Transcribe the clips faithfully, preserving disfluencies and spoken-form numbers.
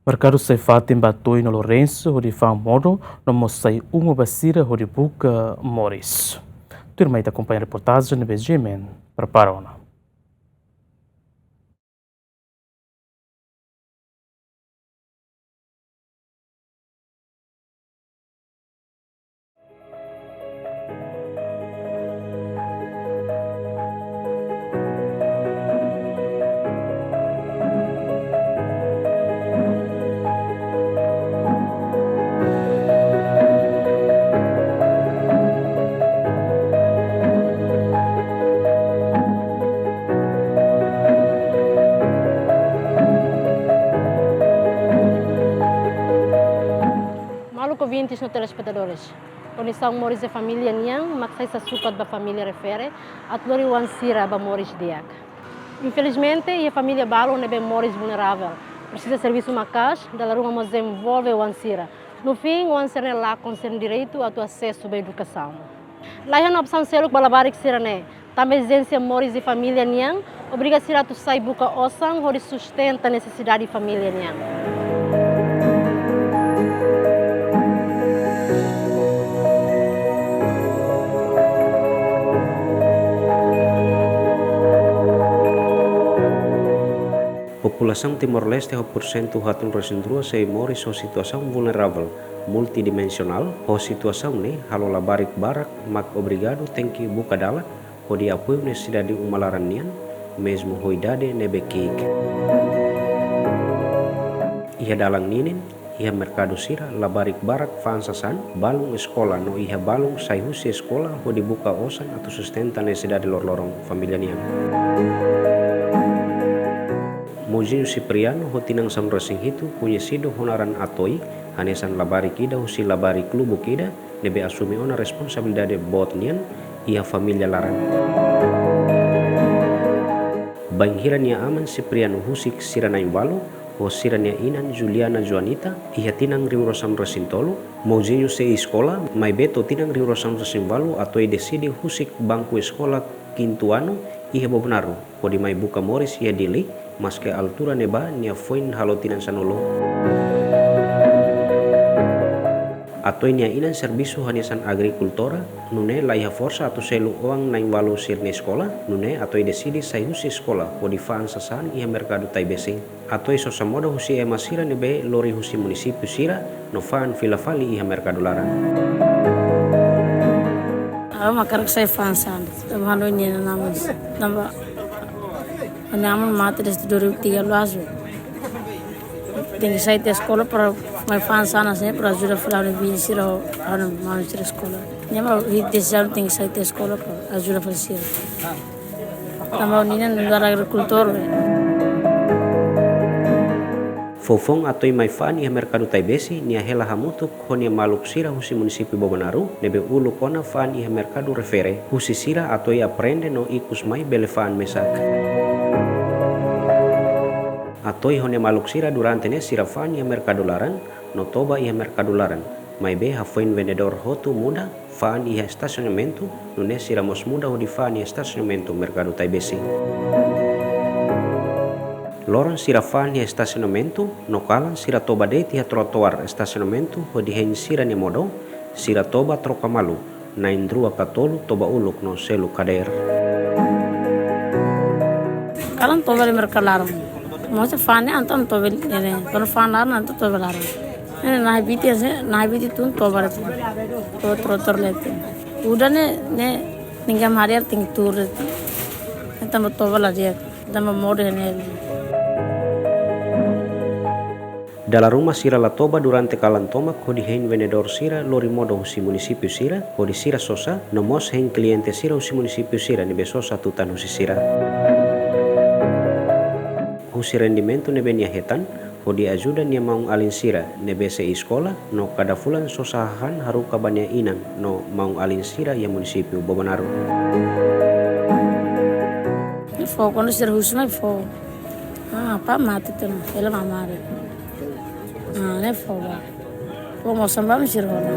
Merkadu sai fatin ba Toy no Lourenço hodi fa'an modo no mós sai uma ba sira hodi buka moris. Tuirmai ita akompaña reportajen ne'ebé GMN prepara ona. Maluk ouvintes no telespetadores, kondisaun moris de família nian mak sai sasukat ba família refere atu lori oan sira ba moris di'ak. Infelizmente, iha família balu ne'ebé moris vulneravel, presiza servisu maka'as, dala ruma mós dezenvolve oan sira. No fim, oan sira-ne'e lakon sira-nia direitu atu asesu ba edukasaun. La iha ona opsaun seluk ba labarik sira-ne'e, tanba ezijénsia moris de família nian obriga sira atu sai buka osan hodi sustenta nesesidade família nian. Populasaun Timor-Leste ho porsentu haatnulu-resin-rua sei moris ho situasaun vulneravel multidimensionál, ho situasaun ne'e halo labarik barak mak obrigadu tenke buka dalan hodi apoiu nesesidade uma laran nian, mezmu ho idade ne'ebé ki'ik. Iha dalan ninin, iha merkadu sira, labarik barak fa'an sasán, balun eskola no iha balun sai husi eskola hodi buka osan atu sustenta nesesidade loroloron família nian. Mozinho Cipriano ho tinan sanulu-resin-hitu, koñesidu ho naran Atoy, hanesan labarik ida husi labarik lubuk ida ne'ebé asume ona responsabilidade boot nian iha família laran. Bainhira nia aman Cipriano husik sira na'in-ualu, ho sira-nia inan Juliana Joanita, iha tinan rihun rua sanulu-resin-tolu, Mozinho sei eskola, maibé to'o tinan rihun rua sanulu-resin-ualu Atoy deside husik banku eskola kintu anu iha Bobonaro, hodi mai buka moris iha Dili, maske altura ne'ebá nia foin halo tinan sanulu. Atoy nia inan servisu hanesan agrikultora, nune'e la iha forsa atu selu oan na'in-ualu sira-nia eskola, nune'e Atoy deside sai husi eskola, hodi fa'an sasán iha merkadu Taibesi. Atoy sosa modo husi ema sira ne'ebé lori husi munisípiu sira no fa'an fila fali iha merkadu laran. Ha'u hakarak sai fa'an sasán, tanba ha'u-nia inan aman, tanba ha'u-nia aman mate desde dua ribu tiga belas. Tenke sai tiha eskola para mai fa'an sasán ne'e para ajuda fali ha'u-nia biin sira, ha'u-nia manu sira eskola. Ne'e mak ha'u tenke sai tiha eskola para ajuda fali sira. Tanba ha'u-nia inan nu'udar agrikultór. Foufoun Atoy mai fa'an iha merkadu Taibesi, nia hela hamutuk ho nia maluk sira husi munisípiu Bobonaro, ne'ebé uluk ona fa'an iha merkadu refere. Husi sira Atoy aprende no ikus mai bele fa'an mesak. Atoy ho nia maluk sira durante ne'e sira fa'an iha merkadu laran, no toba iha merkadu laran, maibé hafoin vendedór hotu muda fa'an iha estasionamentu, nune'e sira mós muda hodi fa'an iha estasionamentu merkadu Taibesi. Loron sira fa'an iha estasionamentu, no kalan sira toba de'it iha trotoár estasionamentu hodi hein sira-nia modo, sira toba troka malu, na'in-rua ka tolu toba uluk no selu kadeer. Kalan toba iha merkadu laran. Mós fa'an ne'e entaun toba ne'e, kuandu fa'an laran entaun toba laran. Ne'e na'in-biti, na'in-biti tun toba de'it. Toba trotoár de'it. Udan ne'e, ne'e, nia ema hariar tenke tuur de'it. Entaun toba la di'ak, tanba modo ne'e. Dala ruma sira la toba durante kalan tomak hodi hein vendedór sira lori modo husi munisípiu sira, hodi sira sosa, no mós hein kliente sira husi munisípiu sira ne'ebé sosa tutan husi sira. Husi rendimentu ne'ebé nia hetan, hodi ajuda nia maun-alin sira ne'ebé sei eskola, no kada fulan sosa hahán haruka ba nia inan no maun-alin sira iha munisípiu Bobonaro. Ne'e fó kuandu sira husu mai fó. Ah, apá mate tiha ona, hela mamare. Ah, ne'e fó ba. Fó mós sambal sira hola.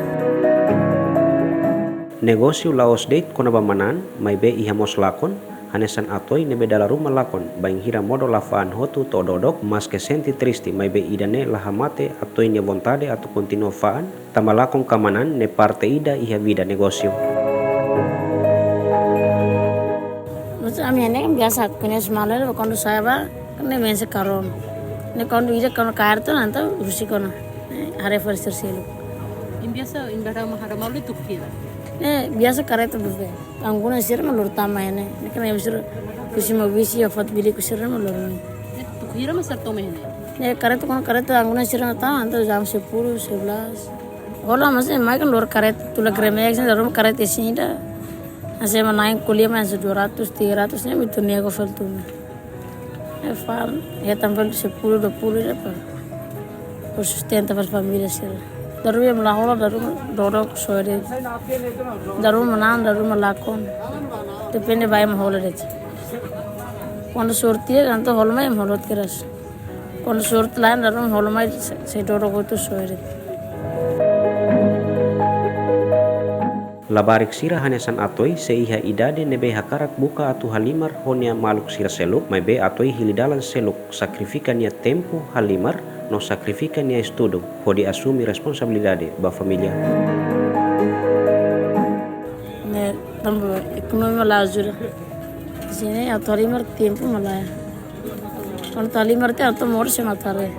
Negósiu la'ós de'it kona-ba manán, maibé iha mós lakon, Hanesan Atoy ne'ebé dala ruma lakon, bainhira modo la fa'an hotu to'o dodok, maske sente triste, maibé ida-ne'e la hamate Atoy nia vontade atu kontinua fa'an, tanba lakon kamanan ne'e parte ida iha vida negósiu. Maksud ami ne'e kan biasa, koñese malu, kuandu sa'e ba, kan ne'e mense karona. Ne'e kuandu ida kuandu kareta, entaun husik ona. Ne'e haree fali sira seluk. Imi biasa, imi dada ma hada malu tuk hira? Ne'e biasa kareta bebé. Angguna sira mak lori tama iha ne'e. Ne'e kan imi sira, husi Maubisse, Fatubiliku sira mak lori mai. Ne'e tuk hira mak sira tama iha ne'e? Ne'e kareta, kuandu kareta angguna sira tama, entaun jam sepuluh, sebelas. Hola, maksudnya mai kan lori kareta, tula gremeng, sini darum kareta sini ida. Hanesan ema na'in ko'alia mai hanesan dua ratus, tiga ratus, ne'e mak ita nego fali tun. Ne'e fa'an, hetan fali sepuluh, dua puluh ida para, para sustenta fali família sira. Dala ruma ema la hola, dala ruma dodok soe de'it. Dala ruma manán, dala ruma lakon. Depende ba ema hola de'it. Kuandu sorte iha, entaun hola mai ema hola hotu kedas. Kuandu sorte la'en, dala ruma hola mai sei, sei dodok hotu soe de'it. Labarik sira hanesan Atoy sei iha idade ne'ebé hakarak buka atu halimar ho nia maluk sira seluk, maibé Atoy hili dalan seluk, sakrifika nia tempu halimar no sakrifika nia estudu, hodi asume responsabilidade ba família. Ne'e tanba ekonomia la ajuda. Sini atu halimar tempu malae. Kuandu atu halimar tiha atu moris sei mak atu haree.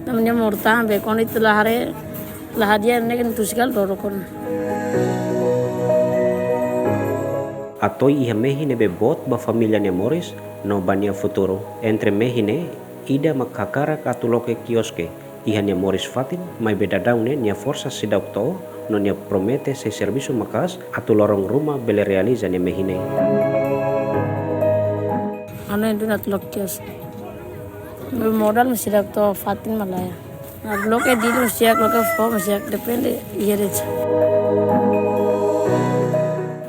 Tanba nia moris tanba, kuandu ita la haree, la hadi'a ne'e kan tusik hela dodok ona. Atoy iha mehi ne'ebé boot ba família nia moris no ba nia futuru. Entre mehi ne'e, ida mak hakarak atu loke kioske iha nia moris fatin, maibé daudaun ne'e nia forsa seidauk to'o, no nia promete sei servisu maka'as atu loron ruma bele realiza nia mehi ne'e. Ha'u hanoin duni atu loke kioske. Modal mak seidauk to'o, fatin mak laiha. Loke Dili mak seidauk, loke foho mak seidauk, depende iha de'it.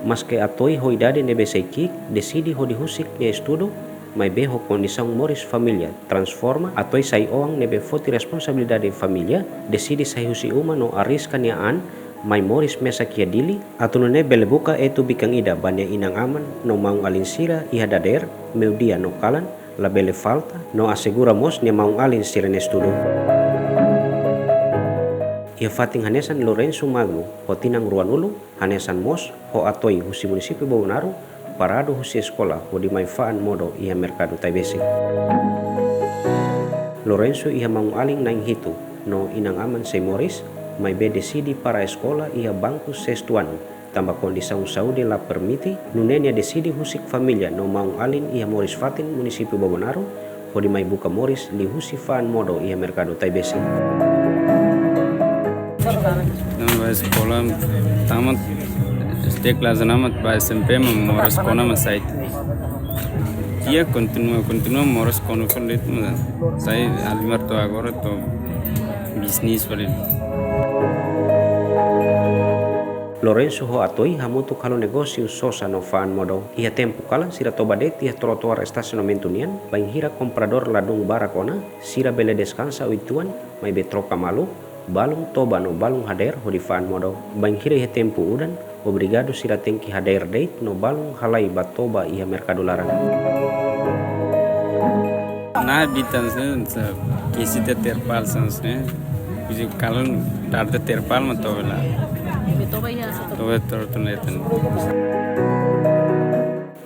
Maske Atoy ho idade ne'ebé sei ki'ik, deside hodi husik nia estudu, maibé ho kondisaun moris família transforma, Atoy sai oan ne'ebé foti responsabilidade família, deside sai husi uma no arriska nia an, mai moris mesak iha Dili, atu nune'e bele buka etu bikan ida ba nia inan-aman no maun-alin sira iha dadeer, meiudia no kalan, labele falta, no asegura mós nia maun-alin sira-nia estudu. Iha fatin hanesan Lourenço Magno, ho tinan ruanulu, hanesan mós ho Atoy husi munisípiu Bobonaro, paradu husi eskola hodi mai fa'an modo iha merkadu Taibesi. Lourenço iha maun-alin na'in-hitu, no inan-aman sei moris, maibé deside para eskola iha banku sestu anu, tanba kondisaun saúde la permite, nune'e nia deside husik família no maun-alin iha moris fatin munisípiu Bobonaro, hodi mai buka moris liuhusi fa'an modo iha merkadu Taibesi. Ha'u bá eskola tamat S D kelas enam, bá S M P mak moras kona mak sai. Ita kontinua, kontinua moras kona fali de'it mak sai halimar to'o agora to'o bisnis fali. Lourenço ho Atoy hamutuk halo negósiu sosa no fa'an modo. Iha tempu kalan sira toba de'it iha trotoar estasionamentu nian, bainhira kompradór ladún barak ona, sira bele deskansa uitoan, maibé troka malu, balun toba no balun hadeer hodi fa'an modo. Bainhira iha tempu udan, obrigadu sira tenke hadeer de'it no balun halai bá toba iha merkadu laran. Nabi tan sen sa kesi te terpal san sen. Kuji kalon dar te terpal mak toba la. Toba tor tu netan.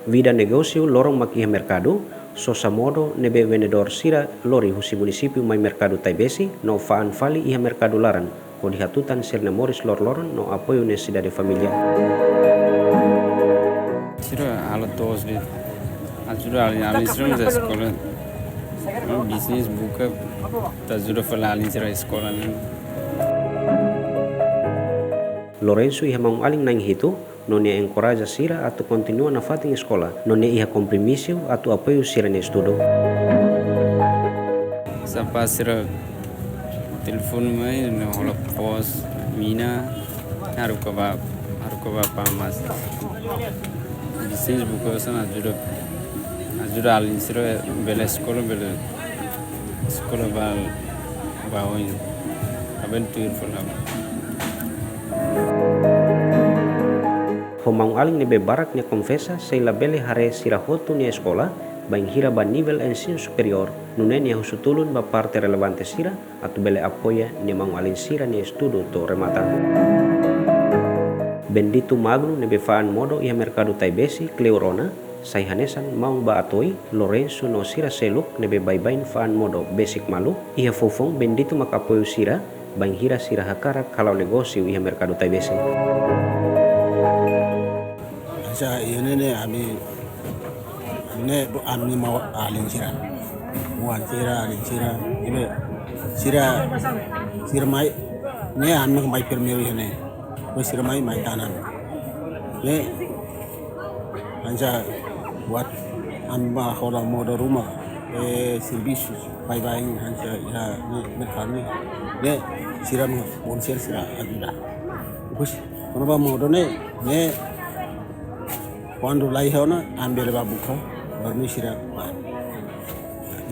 Vida negósiu loron mak iha merkadu, sosa modo ne'ebé vendedór sira lori husi munisípiu mai merkadu Taibesi, no fa'an fali iha merkadu laran, hodi hatutan sira-nia moris loroloron no apoiu nesesidade família. Sira halo to'os de'it, ajuda alin, alin sira mai eskola. Bisnis buka, atu ajuda fali alin sira eskola nian. Lourenço iha maun-alin na'in-hitu, no nia enkoraja sira atu kontinua nafatin eskola, no nia iha kompromisu atu apoiu sira-nia estudu. Sapa sira telefone mai, no hola pos, mina, haruka bá, haruka bá pá mas. Bisnis buka osan ajuda, ajuda alin sira bele eskola, bele eskola bá, bá oin. Abel tuir fala. Ho maun-alin ne'ebé barak nia konfesa sei labele haree sira hotu nia eskola, bainhira ba nivel ensinu superiór, nune'e nia husu tulun ba parte relevante sira atu bele apoia nia maun-alin sira-nia estudu to'o remata. Bendito Magno ne'ebé fa'an modo iha merkadu Taibesi kleur ona, sai hanesan maun ba Atoy, Lorenzo no sira seluk ne'ebé baibain fa'an modo besik malu. Iha foufoun Bendito mak apoiu sira, bainhira sira hakarak hala'o negósiu iha merkadu Taibesi. Hanesan iha ne'e ne'e ami ne'e bo ami maun-alin sira. Maun-alin sira, alin sira. Ibe sira, sira mai, ne'e ami mai primeiru iha ne'e. Depois sira mai, mai tan ami. Ne'e hanesan buat ami ba hola modo ruma, eh, servisu baibain hanesan iha ne'e merkadu ne'e. Ne'e sira mak bonsir sira ajuda. Depois, kuandu ba modo ne'e, ne'e kuandu laiha ona, ami bele ba buka, baru ne'e sira ba.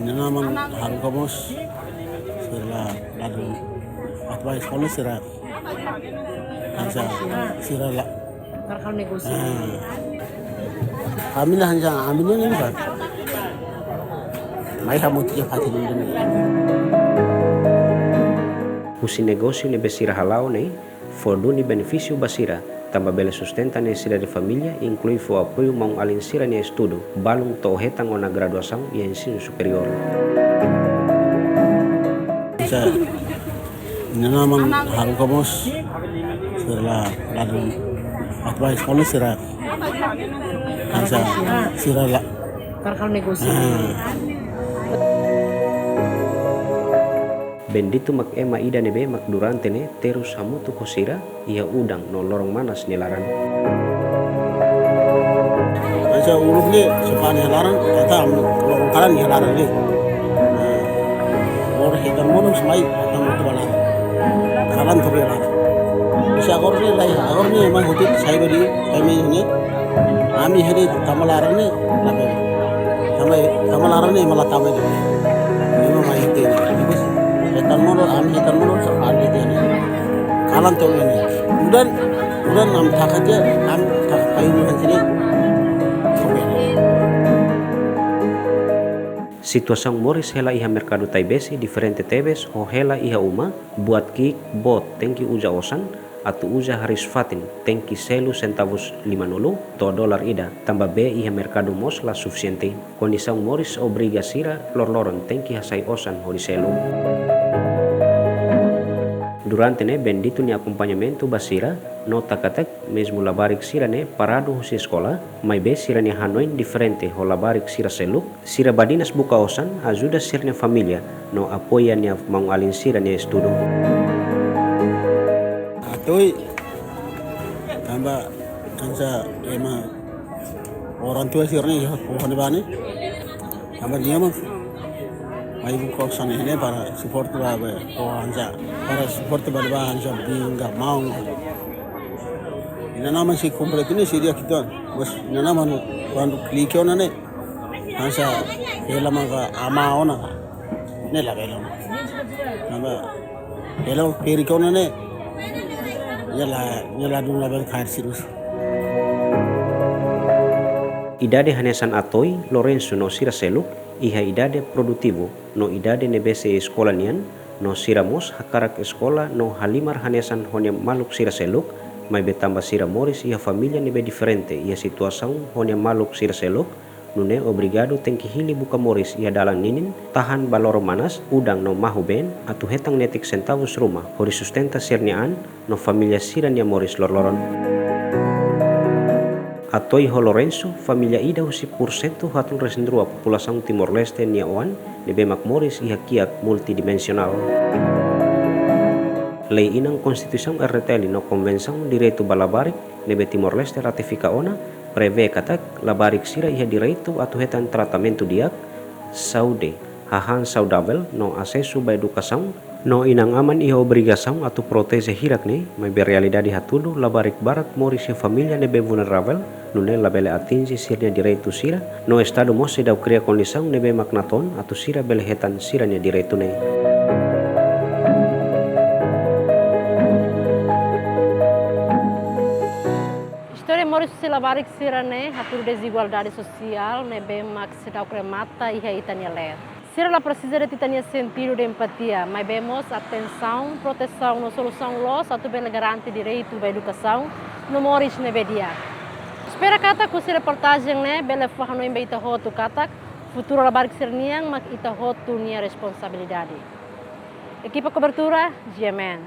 Inan-aman haruka mós, sira la, la dun, atu ba eskola sira, hanesan, sira la. Karkal negósiu. Ah. Família hanesan, ami ne'e ne'e ba. Mai hamutuk iha fatin ne'e. Husi negósiu ne'ebé sira hala'o ne'e, fó duni benefísiu ba sira, tanba bele sustenta nesesidade família, inklui fó apoiu maun-alin sira-nia estudu, balun to'o hetan ona graduasaun iha ensinu superiór. Hanesan inan-aman haruka mós, sira la, la dun, atu ba eskola sira, hanesan sira la. Karkal negósiu. Ah. Bendito mak ema ida ne'ebé mak durante ne'e terus hamutuk ho sira iha udan no loron manas nia laran. Hanesan uluk ne'e, sepan iha laran, kata loron kalan iha laran ne'e. Loron hetan molok semai, hetan moto ba laran. Kalan to'o iha laran. Bisa agora ne'e lai, agora ne'e mai hotu, sai beli, sai mai ne'e. Ami hede tama laran ne'e, labe. Tama, tama laran ne'e, malah tama ne'e. Ne'e mak mai hede ne'e. Terus, hetan molok, ami hetan molok, sa ande ne'e. Kalan to'o ne'e. Udan, udan ami taka tiha, ami taka kayu udan sini. Oke. Situasaun moris hela iha merkadu Taibesi diferente tebes ho hela iha uma, buat ki'ik boot tenke uza osan, atu uza hariis-fatin tenke selu sentavus limanulu to'o dolar ida, tanba bee iha merkadu mós la sufisiente. Kondisaun moris obriga sira loroloron tenke hasai osan hodi selu. Durante ne'e Bendito nia akompañamentu ba sira nota katak, mezmu labarik sira ne'e paradu husi eskola, maibé sira-nia hanoin diferente ho labarik sira seluk, sira badinas buka osan, ajuda sira-nia família, no apoia nia maun-alin sira-nia estudu. Atoy, tanba hanesan ema orang tua sira ne'e iha poho ne'ebá ne'e. Tanba nia mak mai buka osan ne'e para suporta ba, ba, oh, hanesan, para suporta ba, ba, hanesan, biin ka maun. Inan-aman sei kompletu ne'e sei di'ak uitoan. Mas inan-aman kuandu klik ona ne'e, hanesan hela maka ama ona ka. Ne'e labele ona. Tanba hela klik ona ne'e, nia la, nia la dun labele kaer sirus. Idade hanesan Atoy, Lorenzo no sira seluk, iha idade produtivu, no idade ne'ebé sei eskola nian, no sira mós hakarak eskola no halimar hanesan ho nia maluk sira seluk, maibé tanba sira moris iha família ne'ebé diferente iha situasaun ho nia maluk sira seluk, nune'e obrigadu tenke hili buka moris iha dalan ninin, tahan ba loron manas, udan no mahu-been, atu hetan netik sentavus ruma, hodi sustenta sira-nia an, no família sira-nia moris loroloron. Atoy ho Lorenzo, família ida husi pursentu haatnulu-resin-rua populasaun Timor-Leste nia oan, ne'ebé mak moris iha kiak multidimensionál. Lei inan Konstituisaun R D T L no Konvensaun Direitu ba Labarik, ne'ebé Timor-Leste ratifika ona, prevee katak, labarik sira iha direitu atu hetan tratamentu di'ak, saúde, hahán saudavel, no asesu ba edukasaun, no inan-aman iha obrigasaun atu proteje hirak ne'e, maibé realidade hatudu, labarik barak moris iha família ne'ebé vulneravel, nune'e labele atinje sira-nia direitu sira, no Estadu mós seidauk kria kondisaun ne'ebé mak natoon atu sira bele hetan sira-nia direitu ne'e. Istória moris Husi labarik sira-ne'e hatudu dezigualdade sosiál ne'ebé mak seidauk remata iha ita-nia leet. Sira la presiza de'it ita-nia sentidu de empatia, maibé mós atensaun, protesaun no solusaun loos atu bele garante direitu ba edukasaun no moris ne'ebé di'ak. Espera katak husi reportajen ne'e bele fó hanoin ba ita hotu katak futuru labarik sira-nian mak ita hotu nia responsabilidade. Ekipa kobertura, G M N.